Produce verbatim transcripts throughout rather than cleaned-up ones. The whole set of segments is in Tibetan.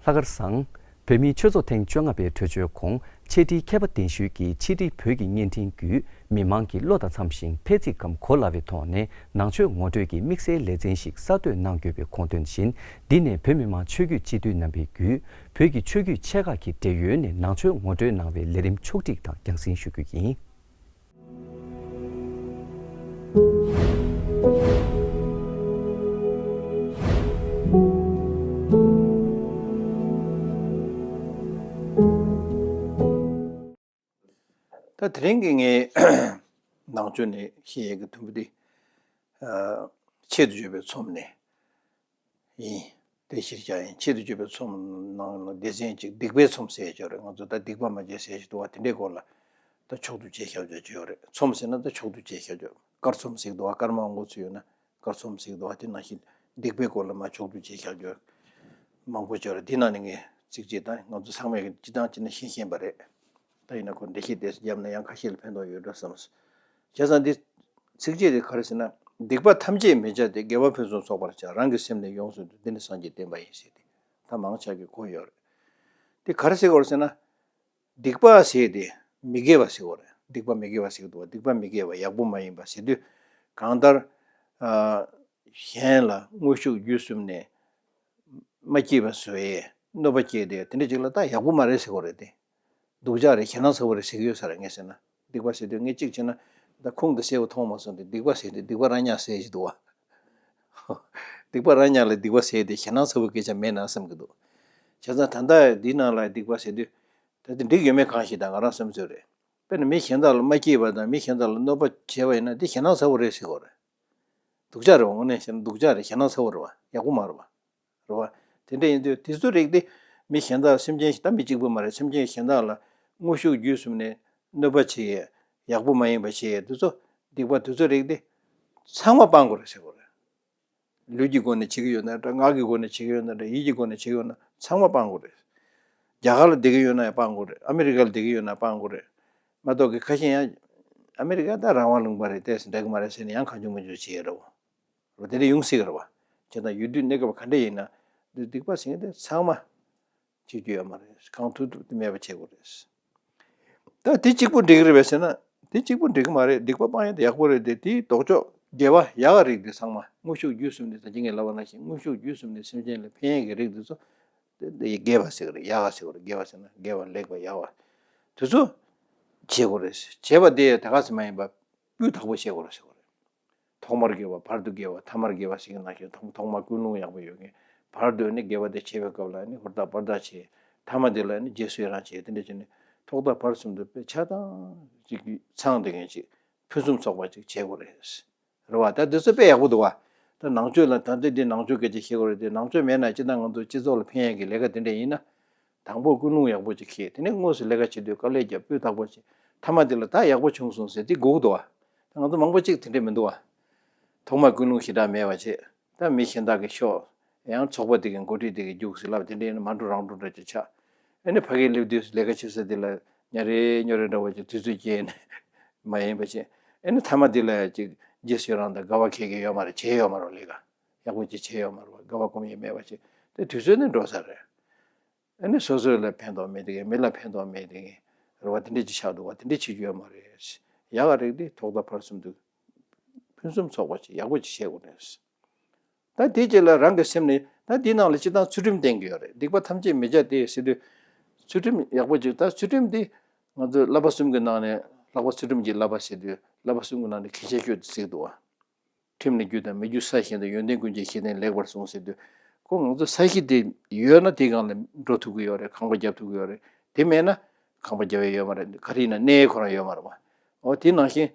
ལྷག་དཀར་བཟང་། བོད་མིའི་ཆོས་ཚོགས་ཐེངས་བཅོ་ལྔ་པའི་གྲོས་ཆོད་གོང་ཕྱེད་ཁྲིའི་མཁས་པ་གདན་ཞུས་ཀྱིས་ཕྱི་དྲིལ་བོད་ཀྱི་བརྙན་འཕྲིན་བརྒྱུད་མི་མང་གི་བློ་དང་འཚམ་ཞིང་ཕལ་ཚིག་གམ་གོ་སླ་བའི་ཐོག་ནས་ནང་ཆོས་ངོ་སྤྲོད་ཀྱི་དམིགས་བསལ་ལེ་ཚན་ཞིག་གསར་གཏོད་གནང་དགོས་པའི་དགོངས་དོན་བཞིན། འདི་ནས་བོད་མི་མང་ཆོས་བརྒྱུད་སྤྱི་འཐུས་རྣམ་པས་བརྒྱུད་བོད་ཀྱི་ཆོས་བརྒྱུད་ཆེ་ཁག་གི་འབྲེལ་ཡོད་ནས་ནང་ཆོས་ངོ་སྤྲོད་གནང་བའི་ལས་རིམ་ཕྱོགས་སྒྲིག་དང་རྒྱང་སྲིང་ཞུ་རྒྱུ་ཡིན། ད་དེ་རིང་གི་ངའི་ནང་ཆོས་ནས་བཤད་ཡས་ཀྱི་དུམ་བུ་འདི། ཨ། ཆེད་དུ་བརྗོད་པའི་ཚོམས་ནས་ཡིན། དེ་གཞིར་བཞག་ཡིན། ཆེད་དུ་བརྗོད་པའི་ཚོམས་ནང་ལ་སྡེ་ཚན་གཅིག་སྡིག་པའི་ཚོམས་ཟེར་ཡས་ཅིག་ཡོད་རེད། ང་ཚོ་ད་སྡིག་པ་མ་བྱེད་ཟེར་ཡས་ཅིག་འདུག་བ། དེ་འདྲའི་སྐོར་ལ་ད་ཕྱོགས་བསྡུས་བྱས་བཞག་རྒྱུ་ཅིག་ཡོད་རེད། ཚོམས་ཟེར་ན་ད་ཕྱོགས་བསྡུས་བྱས་བཞག་རྒྱུ། དཀར་ཚོམས་ཟེར་གྱི་འདུག་བ། དཀར་དམར་མགོ་ཚོས་ཡོད་ན། དཀར་ཚོམས་ཟེར་གྱི་འདུག་བ། དེ་ནང་བཞིན་སྡིག་པའི་སྐོར་ལ་མར་ཕྱོགས་བསྡུས་བྱས་བཞག་རྒྱུ་མང་པོ་ཅིག་ཡོད་རེད། དེ་ནང་ནས་ངས་ཚིགས་བཅད་ད་ང་ཚོ་ཚང་མས་སྤྱིར་བཏང་བྱས་ན་ཤེས་ཤེས་པ་རེད། ད་ཡིན་ན་ཁོ་འགྲེལ་བཤད་དེ་བརྒྱབ་ན་ཡང་ཁ་ཤས་ལ་ཕན་ཐོགས་ཡོད་འགྲོ་བསམ། བྱས་ཙང་འདི་ཚིགས་བཅད་དེ་ག་རེ་ཟེར་ན། སྡིག་པ་ཐམས་ཅད་མི་བྱ་སྟེ། དགེ་བ་ཕུན་སུམ་ཚོགས་པར་བྱ། རང་གི་སེམས་ནི་ཡོངས་སུ་འདུལ། འདི་ནི་སངས་རྒྱས་བསྟན་པ་ཡིན་ཟེར་ཏེ། ད་མང་ཆ་གིས་གོ་ཡོད་རེད། དེ་ག་རེ་ཟེར་དགོས་རེད་ཟེར་ན། སྡིག་པ་ཟེར་དེ་མི་དགེ་བ་ཟེར་དགོས་རེད། སྡིག་པ་མི་དགེ་བ་ཟེར་གྱི་འདུག་བ། སྡིག་པ་མི་དགེ་བ་ཡག་པོ་མ་ཡིན་པ་ཟེར་དུས། གང་ལྟར། ཨ། གཞན་ལ་དངོས་ཤུགས་བརྒྱུད་གསུམ་ནས་མ་སྐྱིད་པ་བཟོ་ཡས་གནོད་པ་སྐྱེལ་དེ་དེ་འདྲ་ཅིག་ལ་ད་ཡག་པོ་མ་རེད་ཟེར་དགོས་རེད་དེ། སྡུག་ཅག་རེད། ཞེད་སྣང་ཚ་པོ་རེད་ཟེར་གྱི་ཡོད་ས་རེད། ངས་ཟེར་ན། སྡིག་པ་ཟེར་དུས་ངས་གཅིག་བྱས་ན་ད་ཁུངས་དེ་གསལ་པོ་མཐོང་མ་སོང་སྟེ། སྡིག་པ་ཟེར་དུས་སྡིག་པ་ར་ཉག་ཟེར་གྱི་འདུག་བ། སྡིག་པ་ར་ཉག་ལ་སྡིག་པ་ཟེར་དེ་ཞེད་སྣང་ཚ་པོ་སྐད་ཆ་མེད་ན་བསམ་གྱི་འདུག་བྱས་ཙང་ད་ལྟ་འདི་ནང་ལ་སྡིག་པ་ཟེར་དུས། ད་དེ་འགྲིག་ཡོད་མེད་གང་ཞིག་ད་ང་རང་བསམ་ཚོད་རེད། དཔེར་ན་མི་གཞན་དག་ལ་མ་སྐྱིད་པ་དང་མི་གཞན་དག་ལ་གནོད་པ་བྱས་པ་ཡིན་ན་དེ་ཞེད་སྣང་ཚ་པོ་རེད་ཟེར་དགོས་རེད། སྡུག་ཅག་རེད་བ། དངོས་གནས་བཤད་ན་སྡུག་ཅག་རེད། ཞེད་སྣང་ཚ་པོ་རེད་བ། ཡག་པོ་མ་རེད་བ། རེད་བ། དེ་འདྲ་ཡིན་དུས་དེ་ཚོ་རིགས་དེ་མི་གཞན་དག་སེམས་ཅན་ཞིག་ད་མི་གཅིག་པུ་མ་རེད། སེམས་ཅན་གཞན་དག་ལ་དངོས་ཤུགས་བརྒྱུད་གསུམ་ནས་གནོད་པ་བྱེད་ཡས། ཡག་པོ་མ་ཡིན་པ་བྱེད་ཡས་དེ་ཚོ། སྡིག་པ་དེ་ཚོ་རིགས་དེ་ཚང་མ་སྤང་དགོས་རེད་ཟེར་དགོས་རེད། ལུས་ཀྱི་སྒོ་ནས་བྱེད་ཀྱི་ཡོད་ན་འདྲ། ངག་གི་སྒོ་ནས་བྱེད་ཀྱི་ཡོད་ན་འདྲ། ཡིད་ཀྱི་སྒོ་ནས་བྱེད་ཀྱི་ཡོད་ན་ཚང་མ་སྤང་དགོས་རེད། རྒྱ་གར་ལ་བསྡད་ཀྱི་ཡོད་ན་ཡང་སྤང་དགོས་རེད། ཨ་མི་རི་ཀ་ལ་བསྡད་ཀྱི་ཡོད་ན་སྤང་དགོས་རེད། མ་གཏོགས་ཀྱི་ཁ་ཤས་ཡང་། ཨ་མི་རི་ཀ་ད་རང་དབང་ལུང་པ་རེད། ཏོག་ཙམ་འགྲིག་གི་མ་རེད་ཟེར་ནས་ཡང་གང་བྱུང་མང་བྱུང་བྱེད་ཀྱི་རེད་བ། རོ་དེ་འདྲ་ཡོང་སྲིད་ཀྱི་རེད་བ། བྱས་ཙང་ཡུལ་དུས་གནས་སྐབས་ག་འདྲ་ཡིན་ན། འདི་སྡིག་པ་ཟེར་མཁན་དེ་ཚང་མ་བྱེད་རྒྱུ་ཡོད་མ་རེད། གང་ཐུབ་ཐུབ་དེ་མེད་པ་བྱེད་དགོས་རེད། ད་དེ་གཅིག་པུ་འགྲིག་གི་རེད་པས་ཟེར་ན། དེ་གཅིག་པུ་འགྲིག་གི་མ་རེད། སྡིག་པ་སྤང་ཡས་དེ་ཡག་པོ་རེད་དེ། དེའི་ལྡོག་ཕྱོགས་དགེ་བ་ཡག་ག་རིགས་དེ་ཚང་མ་དངོས་ཤུགས་བརྒྱུད་གསུམ་ནས། ད་ཅི་ངས་ལབ་པ་ནང་བཞིན་དངོས་ཤུགས་བརྒྱུད་གསུམ་ནས་སེམས་ཅན་ལ་ཕན་ཡས་ཀྱི་རིགས་དེ་ཚོ། དེ་དེ་དགེ་བ་ཟེར་གི་རེད། ཡག་ག་ཟེར་གི་རེད། དགེ་བ་ཟེར་ན་དགེ་བ་ལེགས་པ་ཡག་པ། དེ་ཚོ་བྱེད་དགོས་རེད། བྱས་པ་དེ་ད་ག་ཟེ་མ་ཡིན་པ། སྤུས་དག་པོ་བྱེད་དགོས་རེད་ཟེར་གི་རེད། ཐོག་མར་དགེ་བ་བར་དུ་དགེ་བ་ཐ་མར་དགེ་བ་ཟེར་གི་ནང་བཞིན། ཐོག་ཐོག་མར་ཀུན་སློང་ཡག་པོ་ཡོད་མཁན། བར་དུ་ནི་དགེ་བ་དེ་བྱེད་པའི་སྐབས་ལ་ནི་ཧུར་ཐག་འབད་ཐག་བྱེད། ཐ་མ་དེ་ལ་ནི་རྗེས་སུ་ཡི་རང་བྱེད། དེ་འདྲ་བྱས་ནས་ཐོག་མཐའ་བར་གསུམ་དུ་དཔེ་ཆ་ཚང་ཅིག་ཚང་བསྡད་མཁན་ཅིག་ཕུན་སུམ་ཚོགས་པ་ཅིག་བྱེད་དགོས་རེད། རེད་བ། ད་འདི་ཚོ་དཔེ་ཡག་པོ་འདུག་བ། ད་ནང་ཆོས་ལ། ད་ལྟ་འདི་ནང་ཆོས་སྐད་ཆ་བཤད་དགོས་རེད་དེ། ནང་ཆོས་མེད་ན་སྤྱིར་བཏང་ང་ཚོ་སྤྱི་ཚོགས་ལ་ཕན་ཡག་གི་ལས་ཀ་དེ་འདྲ་ཡིན་ན། དང་པོ་ཀུན་སློང་ཡག་པོ་ཅིག་འཁྱེར། དེ་ནས་དངོས་སུ་ལས་ཀ་བྱེད་དུས་དཀའ་ལས་རྒྱབ། སྤུས་དག་པོ་བྱེད། ཐ་མ་དེ་ལ་ད་ཡག་པོ་བྱུང་སོང་ཟེར་དེ་དགོས་ཀྱི་འདུག་བ། ད་ང་ཚོ་མང་པོ་ཅིག་དེ་འདྲ་མི་འདུག་བ། ཐོག་མར་ཀུན་སློང་ཞེ་དྲག་མེད་པ་བྱེད། ད་མི་གཞན་དག་གིས་ཤོག། ཡང་ཚོགས་པ་དེ་གི་འགོ་ཁྲིད་དེ་གིས་རྒྱུགས་ཟེར་ལབ། དེ་འདྲ་ཡིན་ན་མ་འགྲོ་རང་འགྲོ་འདྲ་ཅིག་ཆགས། ཨ་ནི་ཕ་གིར་སླེབས་དུས་ལས་ཀ་བྱེད་ས་དེ་ལ་ཉ་རེ་ཉོ་རེ་འདྲ་བོ་ཅིག་དུས་ཚོད་སྐྱེལ་ནས་མ་ཡིན་པ་བྱེད། ཨ་ནི་ཐ་མ་དེ་ལ་ཅིག་རྗེས་སུ་ཡི་རང་དང་དགའ་བ་ཁྱད་ཀྱི་ཡོད་མ་རེད། བྱས་ཡོད་མ་རེད་ལས་ཀ། ཡག་པོ་ཅིག་བྱས་ཡོད་མ་རེད་བ། དགའ་བ་སྐོམ་ཡས་མེད་པ་བྱེད། དེ་དུས་ཚོད་ནི་འགྲོ་ས་རེད། ཨ་ནི་སོ་སོ་ལ་ཕན་ཐོགས་མེད་དེ་གི། མི་ལ་ཕན་ཐོགས་མེད་དེ་གི་རེད་བ། དེ་འདྲ་ཅིག་ཆགས་འདུག་བ། དེ་འདྲ་བྱེད་རྒྱུ་ཡོད་མ་རེད། ཡག་ག་རིགས་དེ་ཐོག་མཐའ་བར་གསུམ་དུ་ཕུན་སུམ་ཚོགས་པ་ཅིག་ཡག་པོ་ཅིག་བྱེད་དགོས་རེད། ད་དེ་རྗེས་ལ་རང་གི་སེམས་ནི། ད་དེའི་ནང་ལ་སྤྱིར་བཏང་ཚུལ་ཁྲིམས་བསྟན་གྱི་ཡོད་རེད། སྡིག་པ་ཐམས་ཅད་མི་བྱ་སྟེ་ཟེར་དུས། ཚུལ་ཁྲིམས་ཡག་པོ་ཅིག་ད་ཚུལ་ཁྲིམས་དེ་ང་ཚོའི་བསླབ་པ་གསུམ་གྱི་ནང་ནས། ལྷག་པར་ཚུལ་ཁྲིམས་ཀྱི་བསླབ་པ་ཟེར་དུས་བསླབ་པ་གསུམ་གྱི་ནང་ནས་གལ་ཆེ་ཤོས་དེ་ཟེར་གྱི་འདུག་བ། ཁྲིམས་ལ་རྒྱུ་དང་མི་རྒྱུ་ས་གཞན་དང་། ཡོན་ཏན་ཀུན་གྱི་གཞི་རྟེན་ལེགས་པར་བཟུང་ཟེར་དུས། ཁོ་ང་ཚོ་ས་གཞི་དེ་ཡོད་ན་དེའི་སྒང་ལ་འགྲོ་ཐུབ་ཀྱི་ཡོད་རེད། ཁང་པ་བརྒྱབ་ཐུབ་ཀྱི་ཡོད་རེད། དེ་མེད་ན་ཁང་པ་བརྒྱབ་ཡས་ཡོད་མ་རེད། ག་རེ་ཡིན་ན་གནས་ཡས་ཁོ་རང་ཡོད་མ་རེད་བ། འོ་དེ་ནང་བཞིན་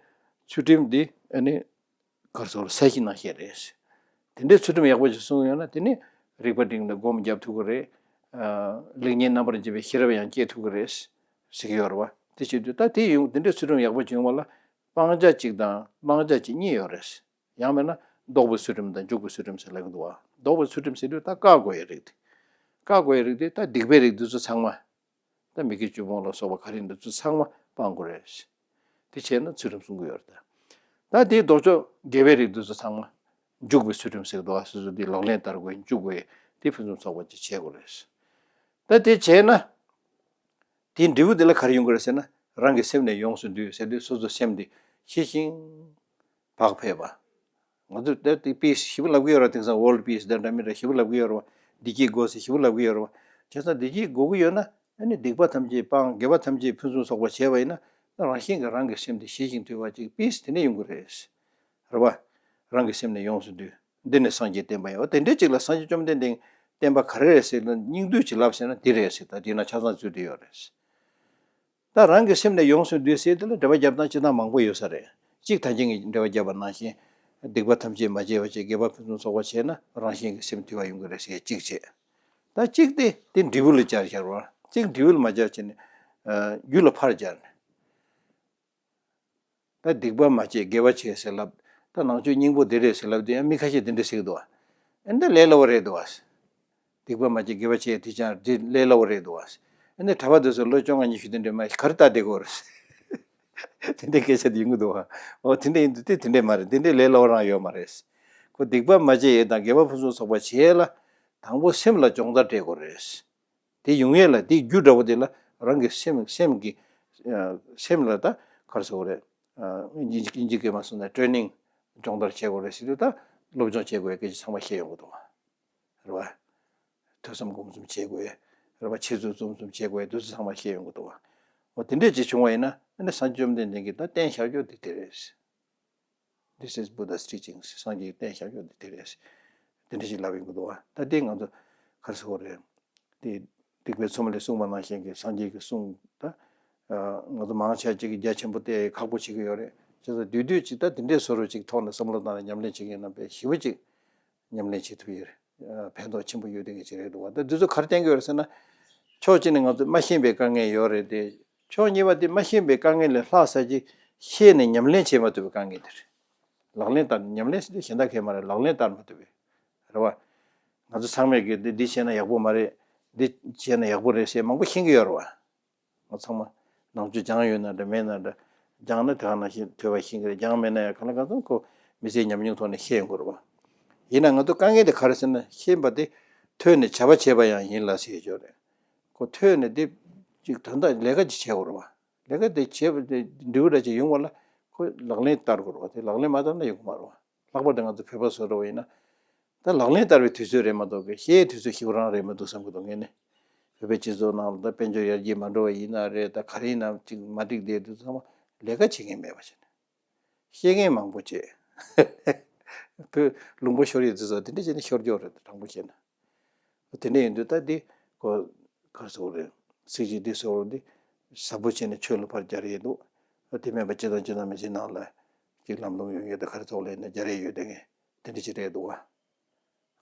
ཚུལ་ཁྲིམས་འདི་ཨ་ནི་ག་རེ་ཟེར། ས་གཞི་ནང་བཞིན་རེད། དེ་འདྲའི་ཚུལ་ཁྲིམས་ཡག་པོ་ཞིག་བསྲུངས་ཡོད་ན་དེ་ནི་རིག་པ་སྒྲིམ་ནས་སྒོམ་རྒྱབ་ཐུབ་ཀྱི་རེད། ལེགས་ཉེས་རྣམ་པར་འབྱེད་པའི་ཤེས་རབ་ཡང་སྐྱེ་ཐུབ་ཀྱི་རེད་ཟེར་གྱི་ཡོད་རེད་བ། དེ་བྱེད་དུས་ད་དེ་ཡོང་། དེ་འདྲའི་ཚུལ་ཁྲིམས་ཡག་པོ་ཅིག་ཡོང་བ་ལ་སྤང་བྱ་གཅིག་དང་བླང་བྱ་གཅིག་གཉིས་ཡོད་རེད། ཡང་མིན་ན་ལྡོག་པའི་ཚུལ་ཁྲིམས་དང་འཇུག་པའི་ཚུལ་ཁྲིམས་ཟེར་ལབ་ཀྱི་འདུག་བ། ལྡོག་པའི་ཚུལ་ཁྲིམས་ཟེར་དུས་ད་བཀག་དགོས་ཡའི་རིགས་དེ། བཀག་དགོས་ཡའི་རིགས་དེ་ད་སྡིག་པའི་རིགས་འདི་ཚོ་ཚང་མ། ད་མི་དགེ་བཅུ་སྤོང་ལ་སོགས་པ་ག་རེ་འདི་ཚོ་ཚང་མ་སྤང་དགོས་རེད། དེ་བྱས་ན་ཚུལ་ཁྲིམས་བསྲུང་གི་ཡོད་རེད་ད། ད་དེའི་ལྡོག་ཕྱོགས་དགེ་བའི་རིགས་འདི་ཚོ་ཚང་མ། འཇུག་པའི་ཚུལ་ཁྲིམས་ཟེར་གྱི་འདུག་བ། སོ་སོ་དེ་ལག་ལེན་བསྟར་དགོས། འཇུག་དགོས། དེ་ཕུན་སུམ་ཚོགས་པ་ཅིག་བྱེད་དགོས་རེད། ད་དེ་བྱས་ན། དེའི་འབྲས་བུ་དེ་ལ་ག་རེ་ཡོང་གི་རེད་ཟེར་ན། རང་གི་སེམས་ནི་ཡོངས་སུ་འདུལ་ཟེར་དུས་སོ་སོ་སེམས་དེ་ཞི་ཞིང་བག་ཕེབས་པ། ང་ཚོས་ད་དེ་པིས་ཞེ་པོ་ལབ་ཀྱི་ཡོད་རེད། དེང་སང་ཝོརལ་པིས་དེ་འདྲ་མི་འདྲ་ཞེ་པོ་ལབ་ཀྱི་ཡོད་རེད་བ། བདེ་སྐྱིད་དགོས་ཟེར་ཞེ་པོ་ལབ་ཀྱི་ཡོད་རེད་བ། བྱས་ཙང་བདེ་སྐྱིད་དགོས་ཀྱི་ཡོད་ན། ཨ་ནི་སྡིག་པ་ཐམས་ཅད་སྤངས། དགེ་བ་ཐམས་ཅད་ཕུན་སུམ་ཚོགས་པ་བྱས་པ་ཡིན་ན། རང་བཞིན་གྱིས་རང་གི་སེམས་དེ་ཞི་ཞིང་དུལ་བ་ཅིག་པིས་དེ་ནས་ཡོང་གི་རེད། རེད་བ། རང་གི་སེམས་ནི་ཡོངས་སུ་འདུལ། འདི་ནི་སངས་རྒྱས་བསྟན་པ་ཡིན། འོ་དེ་འདྲའི་ཅིག་ལ་སངས་རྒྱས་བཅོམ་ལྡན་འདས་བསྟན་པ་ག་རེ་རེད་ཟེར་ན། སྙིང་བསྡུས་ཅིག་ལབ་ཟེར་ན་འདི་རེད་ཟེར། ད་འདི་ན་ཆ་ཚང་ཚུད་དེ་ཡོད་རེད། ད་རང་གི་སེམས་ནི་ཡོངས་སུ་འདུལ་ཟེར་དེ་ལ་འགྲེལ་པ་རྒྱབ་སྟངས་སྤྱིར་བཏང་མང་པོ་ཡོད་ས་རེད། གཅིག་ད་གིན་གྱི་འགྲེལ་པ་བརྒྱབ་པ་ནང་བཞིན། སྡིག་པ་ཐམས་ཅད་མ་བྱས་པ་བྱས། དགེ་བ་ཕུན་སུམ་ཚོགས་པ་བྱས་ན་རང་བཞིན་གྱིས་སེམས་དུལ་བ་ཡོང་གི་རེད་ཟེར་གཅིག་བྱས། ད་གཅིག་དེ་དེ་འབྲས་བུ་ལ་སྦྱར་བཞག་པ། གཅིག་འབྲས་བུ་ལ་མ་སྦྱར་བྱས་ནས། ཨ། རྒྱུ་ལ་ཕར་སྦྱར་ནས། ད་སྡིག་པ་མ་བྱས་དགེ་བ་བྱས་ཟེར་ལབ། ད་ནང་ཆོས་སྙིང་པོ་འདི་རེད་ཟེར་ལབ་དུས་ཡང་མི་ཁ་ཤས་འདི་འདྲ་ཟེར་གི་འདུག་བ། ཨེ་འདི་ལས་སླ་བོ་རེད་འདུག་བ། སྡིག་པ་མ་བྱས་དགེ་བ་བྱས་དེ་ཅང་འདི་ལས་སླ་བོ་རེད་འདུག་བ། ཨེ་འདི་གྲྭ་པ་འདི་ཚོ་ལོ་བཅོ་ལྔ་ཉི་ཤུ་དེ་འདྲ་མ་ག་རེ་ལྟ་བསྡད་དགོས་རེད། དེ་འདྲའི་སྐད་ཆ་དེ་ཡོང་གི་འདུག་བ། འོ་དེ་འདྲ་ཡིན་དུས་དེ་དེ་འདྲ་མ་རེད། དེ་འདྲའི་ལས་སླ་བོ་རང་ཡོད་མ་རེད། ཁོ་སྡིག་པ་མ་བྱས་ཡས་དང་དགེ་བ་ཕུན་སུམ་ཚོགས་པ་བྱས་ལ། དང་པོ་སེམས་ལ་སྦྱོང་བརྡར་སྤྲད་དགོས་རེད། དེ་ཡོང་ཡས་ལ་དེའི་རྒྱུ་འདྲ་བོ་དེ་ལ་རང་གི་སེམས་སེམས་ཀྱི་ཨ་སེམས་ལ་ད་ག་རེ་ཟེར་དགོས་རེད། ཨ་དབྱིན་ཇི་དབྱིན་ཇི་སྐད་མ་སོང་ན་ཊེ་རེ་ནིང་སྦྱོང་བརྡར་བྱེད་དགོས་རེད་ཟེར་དུས། ད་སློབ་སྦྱོང་བྱེད་དགོས་ཡས་སྐད་ཆ་ཚང་མ་བཤད་ཡོང་གི་འདུག་བ། རེད་བ། ཐོས་བསམ་སྒོམ་གསུམ་བྱེད་དགོས་ཡས། རེད་བ། འཆད་རྩོད་རྩོམ་གསུམ་བྱེད་དགོས་ཡས་དེ་ཚོ་ཚང་མ་བཤད་ཡོང་གི་འདུག་བ། འོ་དེ་འདྲས་ཅིག་བྱུང་བ་ཡིན་ན། ཨ་ནི་སངས་རྒྱས་བཅོམ་ལྡན་འདས་ཀྱིས་ད་བསྟན་བཞག་རྒྱུ་དེ་དེ་རེད། This is Buddha's teachings. སངས་རྒྱས་ཀྱིས་བསྟན་བཞག་རྒྱུ་དེ་དེ་རེད། དེ་འདྲ་ཞིག་ལབ་ཡོང་གི་འདུག་བ། ད་དེ་ང་ཚོ་ག་རེ་ཟེར་དགོས་རེད། དེ་སྡིག་པའི་ཚོད་མ་ལས་གསུངས་པ་ནང་བཞིན་གྱི་སངས་རྒྱས་ཀྱི་གསུང་ད། ཨ་ང་ཚོ་མང་ཆེ་ཅིག་གིས་རྒྱ་ཆེན་པོ་དེ་ཁག་པོ་བྱེད་ཀྱི་ཡོད་རེད། བྱས་ཙང་དུས་དུས་ཅིག་ད་དེ་འདྲའི་བཟོ་འདྲ་ཅིག་ཐོག་ནས་བསམ་བློ་བཏང་ནས་ཉམས་ལེན་བྱེད་ཀྱི་ཡིན་ན་དཔེ་ཞེ་པོ་ཅིག་ཉམས་ལེན་བྱེད་ཐུབ་ཡོད་རེད། ཨ་ཕན་ཐོགས་ཆེན་པོ་ཡོད་བསྡད་མཁན་ཅིག་རེད་འདུག་བ། ད་འདི་ཚོ་ག་རེ་བསྟན་གྱི་ཡོད་རེད་ཟེར་ན། ཕྱོགས་གཅིག་ནས་ང་ཚོ་མ་ཤེས་པའི་དཀའ་ངལ་ཡོད་རེད་དེ། ཕྱོགས་གཉིས་པ་དེ་མ་ཤེས་པའི་དཀའ་ངལ་ལས་ལྷག་ས་ཅིག་ཤེས་ནས་ཉམས་ལེན་བྱེད་མ་ཐུབ་པའི་དཀའ་ངལ་དེ་རེད། ལག་ལེན་བསྟར། ཉམས་ལེན་ཟེར་དུས་གཞན་དག་གས་མ་རེད། ལག་ལེན་བསྟར་མ་ཐུབ་པའི། རེད་བ། ང་ཚོ་ཚང་མས་ཀྱི་འདི་འདི་བྱས་ན་ཡག་པོ་མ་རེད། འདི་བྱས་ན་ཡག་པོ་རེད་ཟེར་མང་པོ་ཤེས་ཀྱི་ཡོད་རེད་བ། ང་ཚང་མ་ནང་ཆོས་སྦྱངས་ཡོད་ན་འདྲ་མེད་ན་འདྲ། སྦྱངས་ན་དེ་ག་ནང་བཞིན་ཐོས་པ་ཤེས་ཀྱི་རེད། སྦྱངས་མེད་ན་ཡང་གང་ལ་གང་འཚམ་ཁོ་མི་ཚེའི་ཉམས་མྱོང་ཐོག་ནས་ཤེས་ཡོང་གི་རེད་བ། ཡིན་ན་ང་ཚོ་དཀའ་ངལ་དེ་ག་རེ་ཟེར་ན། ཤེས་པ་དེ་ཐོས་ནས་བྱ་བ་བྱེད་པ་ཡང་ཡིན་ལ་ཟེར་ཡོད་རེད། ཁོ་ཐོས་ནས་དེ་ཅིག་དོན་དག་ལས་ཀ་ཅིག་བྱེད་དགོས་རེད་བ། ལས་ཀ་དེ་བྱེད་པ་དེ་འབྲས་བུ་འདྲ་ཅིག་ཡོང་བ་ལ་ཁོ་ལག་ལེན་བསྟར་དགོས་རེད་བ། དེ་ལག་ལེན་མ་བསྟར་ན་ཡོང་གི་མ་རེད་བ། ལྷག་པར་དུ་ང་ཚོ་བོད་པ་བཟོ་འདྲ་བ་ཡིན་ན། ད་ལག་ལེན་བསྟར་བའི་དུས་ཚོད་རེད་མ་གཏོགས་ཀྱི་བཤད་དུས་ཚོད་ཞེ་པོ་རང་རེད་མ་འདུག་བསམ་གྱི་འདུག་ངས་ནི། བོད་པའི་སྤྱི་ཚོགས་ནང་ལ་ད་དཔལ་འབྱོར་ཡར་རྒྱས་མ་འགྲོ་བ་ཡིན་ན་རེད། ད་ག་རེ་ཡིན་ན་ཅིག་མ་འགྲིག་བསྡད་དུས་ཚང་མ་ལས་ཀ་བྱེད་མཁན་མེད་པ་བྱས་ནས། བཤད་མཁན་མང་པོ་བྱས། བོད་ལུང་པ་ཤོར་ཡོད་དུས་ཚོད་དེ་འདྲ་བྱས་ནས་ཤོར་རྒྱུ་རེད། དྲང་པོ་བཤད་ན། དེ་འདྲ་ཡིན་དུས་ད་འདི་གོ་ག་རེ་ཟེར་དགོས་རེད། ཚིག་གཅིག་འདི་ཟེར་བ་འདི་ཟབ་པོ་བྱས་ནས་ཆོས་ལ་ཕར་སྦྱར་ཡས་འདུག་དེ་མིན་པ་སྤྱིར་བཏང་སྤྱིར་བཏང་མི་ཚེའི་ནང་ལ་ཅིག་ལམ་ལྷོང་ཡོང་ཡས་དང་ག་རེ་ཐོག་ལ་ཡིན་ན་སྦྱར་ཡས་ཡོད་དེ། ངས་དེ་འདྲ་ཅིག་རེད་འདུག་བ།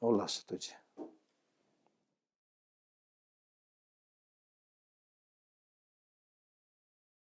འོ་ལགས་སོ། ཐུགས་རྗེ་ཆེ།